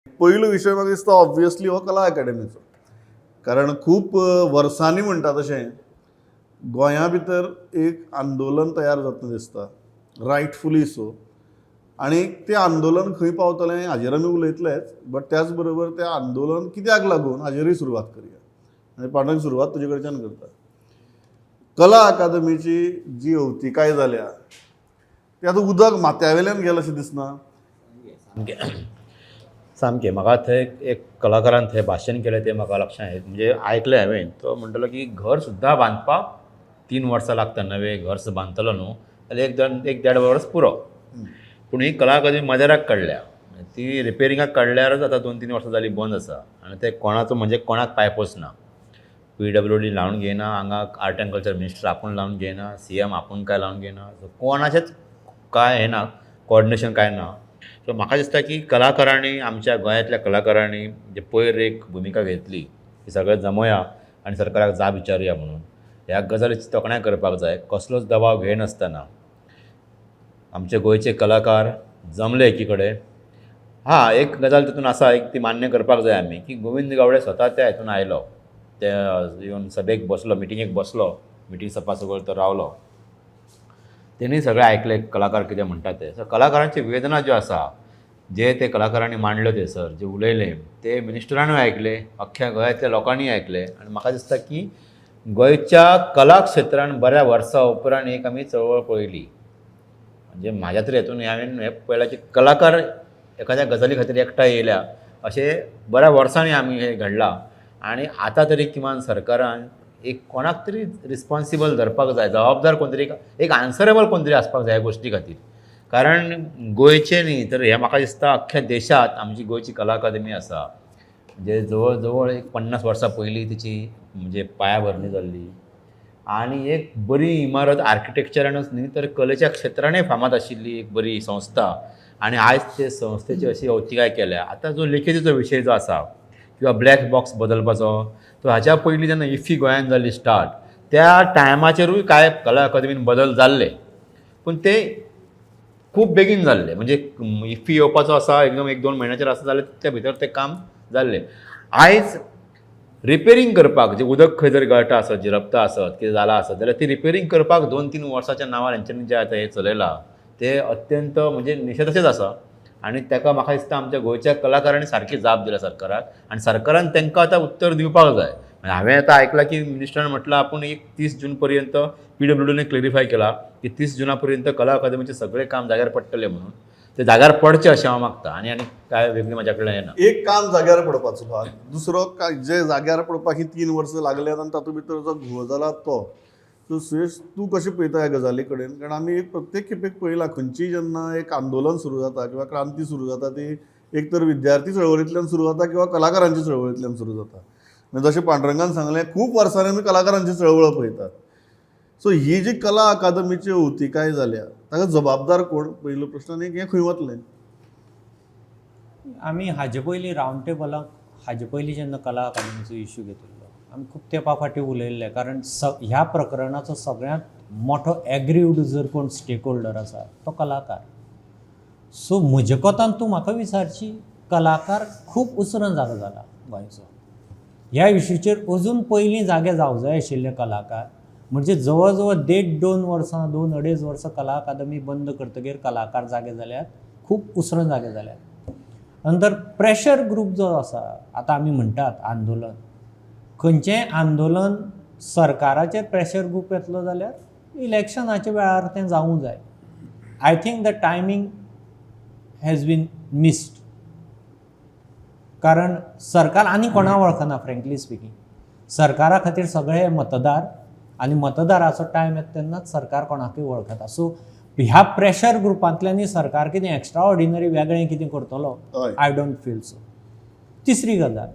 पयलो विशय म्हाका दिसता ऑब्वियसली हो कला अकादमीचो, कारण खूब वर्सांनी म्हणटा तशें गोंया भितर एक आंदोलन तयार जातना दिसता, रायटफुली सो. आनी तें आंदोलन खंय पावतलें हाजेर आमी उलयतलेच, बट त्याच बरोबर तें आंदोलन कित्याक लागून हाजेरूय सुरवात करया. आनी पांडुरंग, सुरवात तुजे कडच्यान करता. कला अकादमीची जी अवतिकाय जाल्या ती आतां उदक माथ्या वयल्यान गेलें अशें दिसना? सामकें सामकें. म्हाका थंय एक कलाकारान थंय भाशण केलें तें म्हाका लक्षांत येता, म्हणजे आयकलें हांवें. तो म्हणटालो की घर सुद्दां बांदपाक 3 वर्सां लागता. नवें घर सुद्दां बांदतलो न्हू जाल्यार एक दोन, एक देड वर्स पुरो. पूण ही कला अकादमी मदेराक काडल्या, ती रिपेरिंगाक काडल्यारच आतां 2-3 वर्सां जालीं बंद आसा आनी ते कोणाचो, म्हणजे कोणाक पांयपोस ना. पीडब्ल्यूडी लावन घेयना हांगा, आर्ट एंड कल्चर मिनिस्टर आपूण लावन घेयना, सीएम आपूण काय लावन घेयना. सो कोणाचेंच काय हें ना, कॉर्डिनेशन काय ना. सो म्हाका दिसता की कलाकारांनी, आमच्या गोंयांतल्या कलाकारांनी जे पयर एक भुमिका घेतली की सगळे जमोया आनी सरकाराक जाब विचारुया म्हणून, ह्या गजालीची तोखणाय करपाक जाय. कसलोच दबाव घेयनासतना आमचे गोंयचे कलाकार जमले एकी कडेन. हां, एक गजाल तितून आसा, एक ती मान्य करपाक जाय आमी की गोविंद गावडे स्वता त्या हितून आयलो, ते येवन सभेक बसलो, मिटिंगेक बसलो, मिटींग सपा सगळो तो रावलो. तेणी सगळें आयकलें कलाकार कितें म्हणटा ते. सो कलाकारांची वेदना ज्यो आसा, जे ते कलाकारांनी मांडल्यो, ते सर जे उलयले ते मिनिस्टरानूय आयकले, अख्ख्या गोंयांतल्या लोकांनीय आयकले. आनी म्हाका दिसता की गोंयच्या कला क्षेत्रान बऱ्या वर्सां उपरांत एक आमी चळवळ पळयली. म्हणजे म्हाज्या तरी हेतून हांवें हें पळयलां की कलाकार एखाद्या गजाली खातीर एकठांय येयल्या अशें बऱ्या वर्सांनी आमी हें घडलां. आनी आतां तरी किमान सरकारान एक कोणाक तरी रिस्पोन्सिबल धरपाक जाय, जबाबदार कोण तरी, एक आन्सरेबल कोण तरी आसपाक जाय ह्या गोश्टी खातीर. कारण गोंयचें न्ही तर हें म्हाका दिसता अख्ख्या देशांत आमची गोंयची कला अकादमी आसा, म्हणजे जवळ जवळ एक 50 वर्सां पयलीं तिची म्हणजे पायाभरणी जाल्ली आनी एक बरी इमारत, आर्किटेक्चरानूच न्ही तर कलेच्या क्षेत्रानूय फामाद आशिल्ली एक बरी संस्था. आनी आयज ते संस्थेची अशी अवतिकाय केल्या. आतां जो लिकेजीचो विशय जो आसा किंवा ब्लॅक बॉक्स बदलपाचो, तो हाच्या पयलीं जेन्ना इफ्फी गोंयांत जाली स्टार्ट, त्या टायमाचेरूय कांय कला अकादमीन बदल जाल्ले, पूण ते खूब बेगीन जाल्ले. म्हणजे इफ्फी येवपाचो आसा, एकदम एक दोन म्हयन्याचेर आसा जाल्यार त्या भितर तें काम जाल्लें. आयज रिपेरींग करपाक जे उदक खंय जर गळटा आसत, झिरपता आसत, कितें जालां आसत जाल्यार ती रिपेरींग करपाक 2-3 वर्साच्या नांवार हेंच्यांनी जें आतां हें चलयलां तें अत्यंत म्हणजे निशेधाचेंच आसा. आनी ताका म्हाका दिसता आमच्या गोंयच्या कलाकारांनी सारकी जाप दिल्या सरकाराक आनी सरकारान तांकां आतां उत्तर दिवपाक जाय. हांवें आतां आयकलां की मिनिस्टरान म्हटलां आपूण एक 30 जून पर्यंत, पीडब्ल्यूडीने क्लेरिफाय केला की 30 जुना पर्यंत कला अकादमीचें सगळें काम जाग्यार पडटलें म्हणून. तें जाग्यार पडचें अशें हांव मागता आनी आनी काय वेगळें म्हाज्या कडल्यान येना. एक काम जाग्यार पडपाचो भाग, दुसरो काय जे जाग्यार पडपाक ही 3 वर्सां लागल्यात आनी तातूंत भितर जो घोळ जाला तो. सो सुरेश, तूं कशें पळयता ह्या गजाली कडेन? कारण आमी एक प्रत्येक खेपेक पळयलां, खंयचीय जेन्ना एक आंदोलन सुरू जाता किंवा क्रांती सुरू जाता, ती एक तर विद्यार्थी चळवळींतल्यान सुरू जाता किंवा कलाकारांची चळवळींतल्यान सुरू जाता. आनी जशें पांडुरंगान सांगलें, खूब वर्सांनी आमी कलाकारांची चळवळ पळयतात. सो ही जी कला अकादमीची अवतिकाय जाल्या ताका जबाबदार कोण, पयलो प्रश्न. आनी हें खंय वतलें? आमी हाजे पयलीं रावंड टेबलाक, हाजे पयलीं जेन्ना कला अकादमीचो इशू घेतिल्लो, आमी खूब तेंपा फाटीं उलयल्ले. कारण स ह्या प्रकरणाचो सगळ्यांत मोठो एग्रिव्ड जर कोण स्टेक होल्डर आसा तो कलाकार. सो म्हजे कोतान तूं म्हाका विचारशी, कलाकार खूब उसरां जागो जाला गोंयचो ह्या इशूचेर. अजून पयलीं जागे जावं जाय आशिल्ले कलाकार. म्हणजे जवळ जवळ देड दोन वर्सां, दोन अडेज वर्सां कला अकादमी बंद करतगीर कलाकार जागे जाल्यात, खूब उसरां जागे जाल्यात. नंतर प्रेशर ग्रूप जो आसा, आतां आमी म्हणटात आंदोलन, खंयचेंय आंदोलन सरकाराचेर प्रेशर ग्रूप येतलो जाल्यार इलेक्शनाच्या वेळार तें जावूं जाय. I think the timing has been missed, कारण सरकार आनी कोणा वळखना. फ्रेंकली स्पिकींग, सरकारा खातीर सगळे मतदार आनी मतदाराचो टायम येता तेन्नाच सरकार कोणाकूय वळखता. सो ह्या प्रेशर ग्रुपांतल्यानूय सरकार कितें एक्स्ट्रा ऑर्डिनरी वेगळें कितें करतलो, I don't feel so. तिसरी गजाल,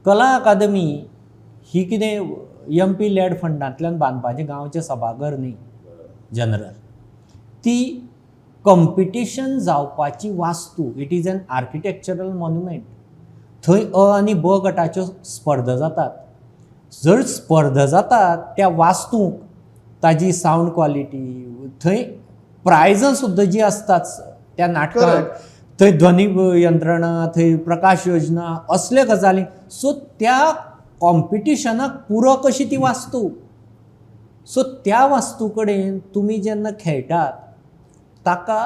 कला अकादमी ही कितें एमपी लॅड फंडांतल्यान बांदपाचें गांवचें सभाघर न्ही जनरल. ती कॉम्पिटिशन जावपाची वास्तू. It is an architectural monument. थंय अ आनी ब गटाच्यो स्पर्धा जातात. जर स्पर्धा जातात त्या वास्तूंक, ताजी सावंड क्वॉलिटी, थंय प्रायजां सुद्दां जीं आसतात त्या नाटकाक, थंय ध्वनी यंत्रणा, थंय प्रकाश योजना, असले गजाली. सो त्या कॉम्पिटिशनाक पुरक अशी ती वास्तू. सो त्या वास्तू कडेन तुमी जेन्ना खेळटात, ताका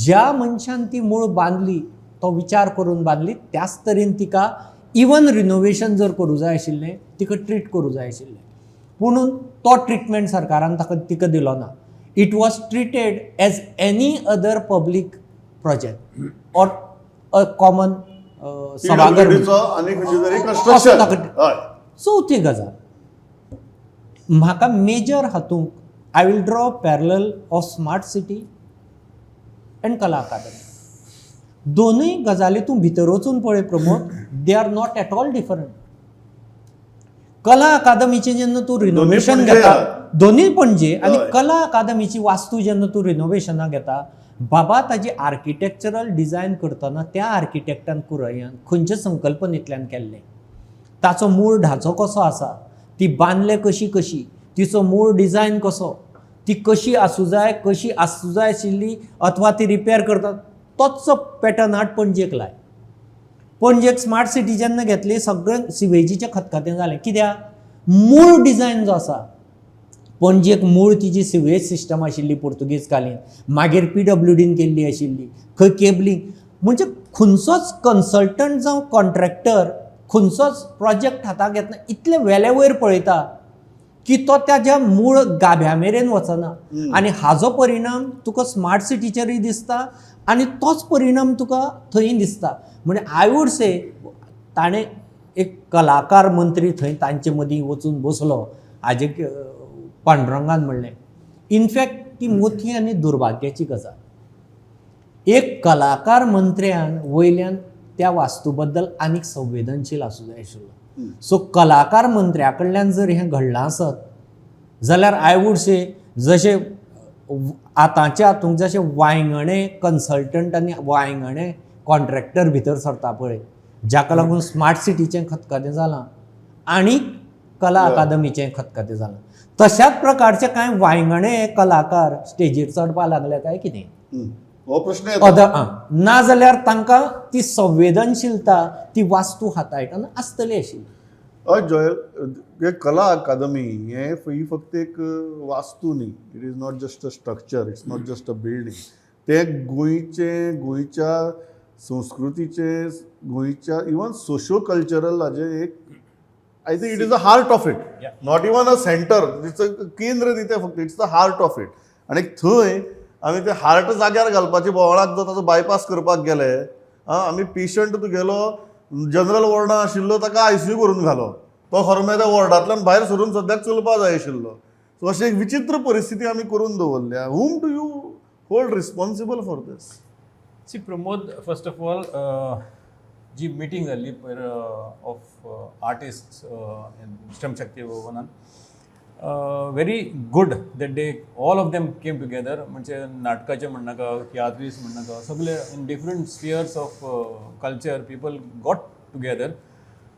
ज्या मनशान ती मूळ बांदली तो विचार करून बांदली, त्याच तरेन तिका इवन रिनोवेशन जर करूं जाय आशिल्लें, तिका ट्रीट करूं जाय आशिल्लें. पुणून तो ट्रिटमेंट सरकारान ताका तिका दिलो ना. It was treated as any other public project or a common सभाघर. PWD चो आनी खंयचे तरी कन्स्ट्रक्शन. हय. चवथी गजाल म्हाका मेजर हातूंत, I will draw parallel of Smart City and Kala Akademi. दोनूय गजाली तूं भितर वचून पळय Pramod, they are not at all different. कला अकादमीचें जेन्ना तूं रिनोवेशन पणजे. घेता, दोनूय पणजे आनी कला अकादमीची वास्तू जेन्ना तूं रिनोवेशनाक घेता बाबा, ताजी आर्किटेक्चरल डिझायन करतना त्या आर्किटेक्टान कुरैयान खंयचे संकल्पनेंतल्यान केल्लें, ताचो मूळ ढाचो कसो आसा, ती बांदले कशी कशी, तिचो मूळ डिझायन कसो, ती कशी आसूं जाय, कशी आसूं जाय आशिल्ली अथवा ती रिपेर करतात, तोच पॅटर्न हाड पणजेक लाय. पणजेक स्मार्ट सिटी जेन्ना घेतली, सगळें सिवेजीचें खतखतें जालें. कित्याक? मूळ डिझायन जो आसा, पणजेक मूळ तिजी सिवेज सिस्टम आशिल्ली पुर्तुगीज कालीन, मागीर पीडब्ल्यूडीन केल्ली आशिल्ली. खंय केबलींग म्हणजे खंयचोच कन्सल्टंट जावं कॉन्ट्रॅक्टर खंयचोच प्रोजेक्ट हाताक घेतना इतले वेले वयर पळयता की तो ताज्या मूळ गाभ्या मेरेन वचना. आनी हाजो परिणाम तुका स्मार्ट सिटीचेरूय दिसता आनी तोच परिणाम तुका थंय दिसता. म्हणजे I would say, ताणें एक कलाकार मंत्री थंय तांचे मदीं वचून बसलो हाजे पांडुरंगान म्हणलें. इनफॅक्ट ती मोठी आनी दुर्भाग्याची गजाल. एक कलाकार मंत्र्यान वयल्यान त्या वास्तू बद्दल आनीक संवेदनशील आसूं जाय आशिल्लो. सो कलाकार मंत्र्या कडल्यान जर हें घडलां आसत जाल्यार I would say, जशें आतांच्या हातूंत जशें वांयगणे कन्सल्टंट आनी वांयगणे कॉन्ट्रॅक्टर भितर सरता पळय, जाका लागून स्मार्ट सिटीचें खतखतें जालां आनी कला अकादमीचें खतखतें जालां, तशाच प्रकारचे कांय वांयगणे कलाकार स्टेजीर चडपाक लागले काय कितें? हो प्रश्न येता. अदर आं ना जाल्यार तांकां ती संवेदनशीलता ती वास्तू हाताळटना आसतली आशिल्ली. हय जोयल, हे कला अकादमी हे ही फक्त एक वास्तू न्ही. It is not just a structure, it's not just a building. ते गोंयचे, गोंयच्या संस्कृतीचे, गोंयच्या इवन सोशो कल्चरल हाजें एक, I think it is a heart of it. Not even a center. It's केंद्र न्ही तें फक्त, it's the heart of it. आनी थंय आमी ते हार्ट जाग्यार घालपाची बोवाळाक जर ताचो बायपास करपाक गेले, आं, आमी पेशंट तुगेलो जनरल वॉर्डान आशिल्लो ताका आयसीयू करून घालो. तो खरो मागीर त्या वॉर्डांतल्यान भायर सरून सद्याक चलपा जाय आशिल्लो. सो अशी एक विचित्र परिस्थिती आमी करून दवरल्या. Whom do you hold responsible for this? See, Pramod, first of all, ji meeting जाल्ली पयर ऑफ आर्टिस्ट श्रमशक्ती भवनान, very good that they all of them came together. म्हणजे नाटकाचें म्हणनाका, तियात्रीस म्हणनाका, सगळे in different spheres of culture people got together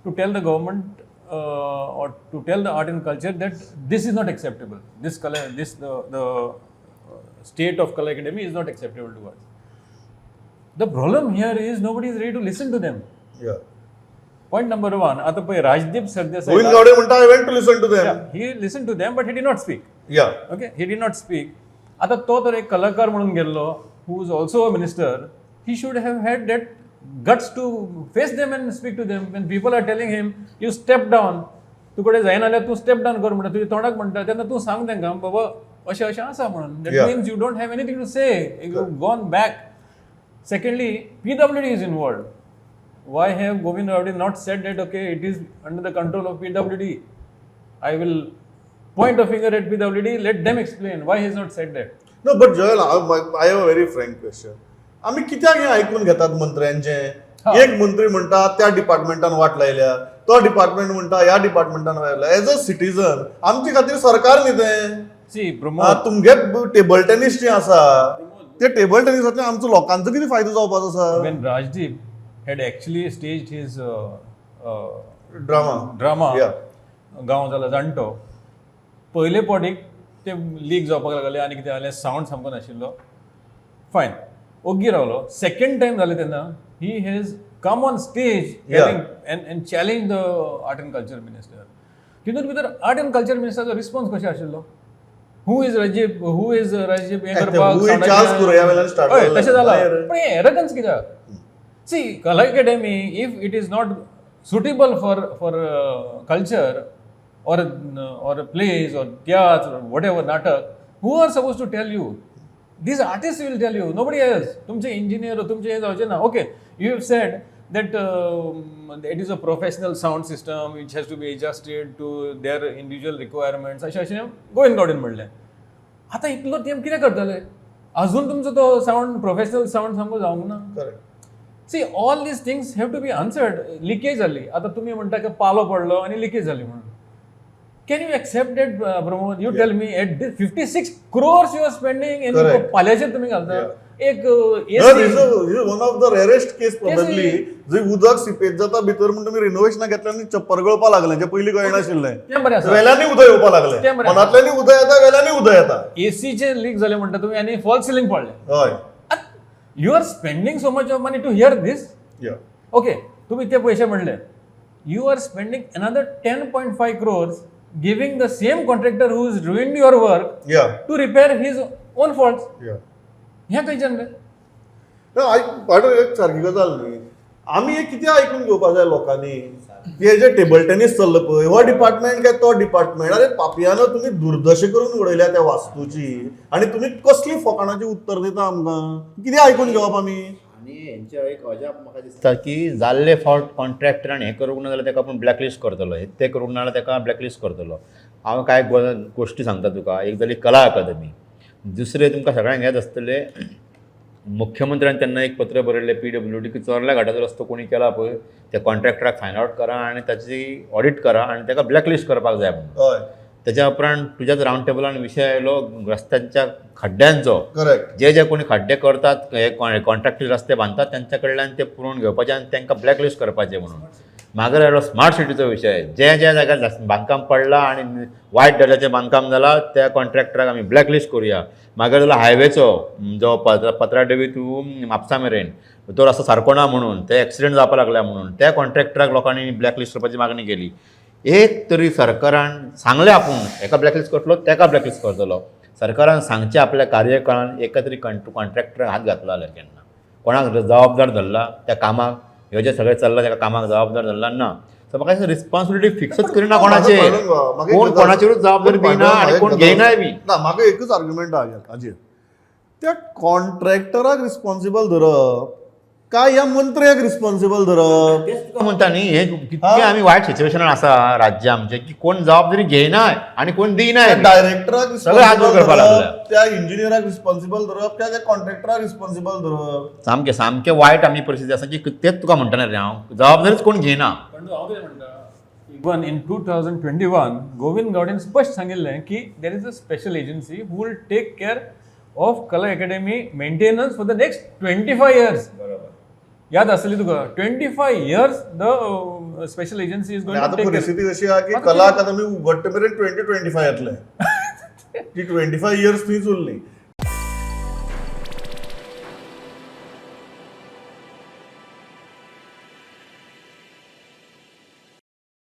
to tell the government or to tell the art and culture that this is not acceptable. This color, this the state of Kala Academy is not acceptable to us. The problem here is nobody is ready to listen to them. Point number one. आता पळय राजदीप सरदेसाय गोविंद गावडे म्हणटा, I went to listen to them. He listened to them, but he did not speak. Okay, he did not speak. आता तो तर एक कलाकार म्हणून गेल्लो, who is also a minister, he should have had that guts to face them and speak to them. When people are telling him, "You step down," तुकडे जायना जाल्यार तूं स्टेप डावन कर म्हणटा, तुज्या तोंडाक म्हणटा, तेन्ना तूं सांग तांकां बाबा अशें अशें आसा म्हणून. That means you don't have anything to say, you gone back. Secondly, PWD is involved. Why have Govind Gawde not said that, okay, it is under the control of PWD? I will point a finger at PWD, let them explain. Why he has not said that? No, but Joel, I have a very frank question. आमी कित्याक हें आयकून घेतात मंत्र्यांचें? एक मंत्री म्हणटा त्या डिपार्टमेंटान वाट लायल्या, तो डिपार्टमेंट म्हणटा ह्या डिपार्टमेंटान लायल्या. एज अ सिटीजन आमचे खातीर सरकार न्ही तें. See, Pramod, तुमगे टेबल टेनीस जें आसा ते टेबल टेनिसांतल्यान आमचो लोकांचो कितें फायदो जावपाचो आसा? When Rajdeep had actually staged his drama. Drama, गांव जाला जाणटो, पयले फावटीक ते लीक जावपाक लागले आनी कितें जालें, सावंड सामको नाशिल्लो. फायन. ओग्गी रावलो. सेकंड टायम जालें तेन्ना he has come on stage and challenge the art and culture minister. तितून भितर आर्ट एंड कल्चर मिनिस्टराचो रिस्पॉन्स कशें आशिल्लो? Who is Rajiv, who is Rajiv हें करपाक? Who is Charles Correa वेल्यान start हय, जालें. तशें जालां. मागीर- पण हें एरगन्स कित्याक? See, Kala Academy, if it is not suitable for culture or plays or tiatr or whatever नाटक, who are suppose to tell you? These artist will tell you, nobody else. तुमचे इंजिनियर, तुमचे हे जावचे ना. Okay, you have said that it is a professional sound system which has to be adjusted to their individual requirements, अशें अशें गोविंद गावडेन म्हणलें. आतां इतलो तेंप कितें करतले? अजून तुमचो तो सावंड, प्रोफेशनल सावंड सामको जावंक ना. Correct. See, all these things have to be answered. Leakage जाली, आतां तुमी म्हणटा की पालो पडलो आनी लिकेज जाली म्हणून. Can you accept that, Pramod? You tell me, at 56 crores you are spending. पाल्याचेर तुमी घालता एक No, this is one of the rarest case probably, जंय उदक सिपेज जाता भितर म्हूण तुमी रिनोव्हेशना घेतलें आनी चप्पर गळपा लागलें, जें पयलीं कळनाशिल्लें. तें बरें आसा. वेल्यांनी उदक येवपा लागलें. तें बरें आसा. मनांतल्यानी उदक येता, वेल्यांनी उदक येता. एसीचे लीक जाले म्हणटा तुमी आनी फॉल्स सिलींग पडलें. You are spending so much of money to hear this? Yeah. Okay, तुम्ही ते पैसे म्हणले, you are spending another 10.5 crores giving the same contractor who is ruined your work to repair his own faults. हें खंयच्यान रे? ना, आयक पाडो, एक सारकी गजाल न्ही. आमी हे कितें आयकून घेवपा जाय लोकांनी? हे जे टेबल टेनीस चल्ला पळय, हो डिपार्टमेंट काय तो डिपार्टमेंट, अरे पापयानो, तुमी दुर्दशा करून उडयल्या त्या वास्तूची आनी तुमी कसली फकाणाची उत्तर दिता आमकां? कितें आयकून घेवप आमी? आनी हेंचे एक अजाप म्हाका दिसता की जाल्ले फावट कॉन्ट्रॅक्टरान हें करूंक ना जाल्यार ताका आपूण ब्लॅकलिस्ट करतलो, हे तें करूंक ना जाल्यार ताका ब्लॅकलिस्ट करतलो. हांव कांय गोश्टी सांगता तुका. एक जाली कला अकादमी, दुसरें तुमकां सगळ्यांक याद आसतलें, मुख्यमंत्र्यान तेन्ना एक पत्र बरयल्लें पीडब्ल्यूडी की चोर्ला घाटाचो रस्तो कोणी केला पळय त्या कॉन्ट्रॅक्टराक फायंड आवट करा आनी ताची ऑडीट करा आनी ताका ब्लॅकलिस्ट करपाक जाय म्हणून. तेच्या उपरांत तुज्याच रावंड टेबलान विशय आयलो रस्त्यांच्या खड्ड्यांचो. जे जे कोणी खड्डे करतात, हे कॉन्ट्रॅक्टर रस्ते बांदतात, त्यांच्या कडल्यान ते पुरोवन घेवपाचे आनी तांकां ब्लॅकलिस्ट करपाचे म्हणून. मागीर आयलो स्मार्ट सिटीचो विशय. जे ज्या जाग्यार बांदकाम पडलां आनी वायट दर्जाचें बांदकाम जालां त्या कॉन्ट्रॅक्टराक आमी ब्लॅकलिस्ट करुया. मागीर जालो हायवेचो, जो पत्रादेवी टू म्हापसा मेरेन तो रस्तो सारको ना म्हणून, ते एक्सिडंट जावपाक लागल्या म्हणून त्या कॉन्ट्रॅक्टराक लोकांनी ब्लॅकलिस्ट करपाची मागणी केली. एक तरी सरकारान सांगलें आपूण हेका ब्लॅकलिस्ट करतलो, तेका ब्लॅकलिस्ट करतलो. सरकारान सांगचें आपल्या कार्यकाळान एका तरी कॉन्ट्रॅक्टराक हात घातलो जाल्यार केन्ना कोणाक जबाबदार धरला त्या कामाक? ह्यो जें सगळें चल्लां ताका कामाक जबाबदार धरला ना. सो म्हाका दिसता रिस्पॉन्सिबिलिटी फिक्सच करिना कोणाचेर, कोण कोणाचेरूच जबाबदारी दिना आनी कोण घेयनाय बी. ना, म्हाका एकूच आर्ग्युमेंट आहा हाजेर, त्या कॉन्ट्रॅक्टराक रिस्पॉन्सिबल धरप काय ह्या मंत्र्याक रिस्पॉन्सिबल धरप? तेच तुका म्हणटा न्ही, हें कितकें आमी वायट सिच्युएशनान आसा राज्य आमचें की कोण जबाबदारी घेयनाय आनी कोण दिनाय. डायरेक्टराक सगळे हात वर करपाक लागले. त्या इंजिनियराक रिस्पॉन्सिबल धरप काय त्या कॉन्ट्रॅक्टराक रिस्पॉन्सिबल धरप? सामकें सामकें वायट आमी परिस्थिती आसा की तेच तुका म्हणटा रे हांव, जबाबदारीच कोण घेयना. पण हांव कितें म्हणटा, even in 2021 Govind गावडेन स्पश्ट सांगिल्लें की there is a special agency who will take care of Kala Academy maintenance for the next 25 years. याद आसतली तुका, 25 years the special agency is आनी आतां गोइंग. परिस्थिती अशी आहा की कला अकादमी उगडटे मेरेन 2025 येतलें. ती 25 इयर्स थंयच उरली.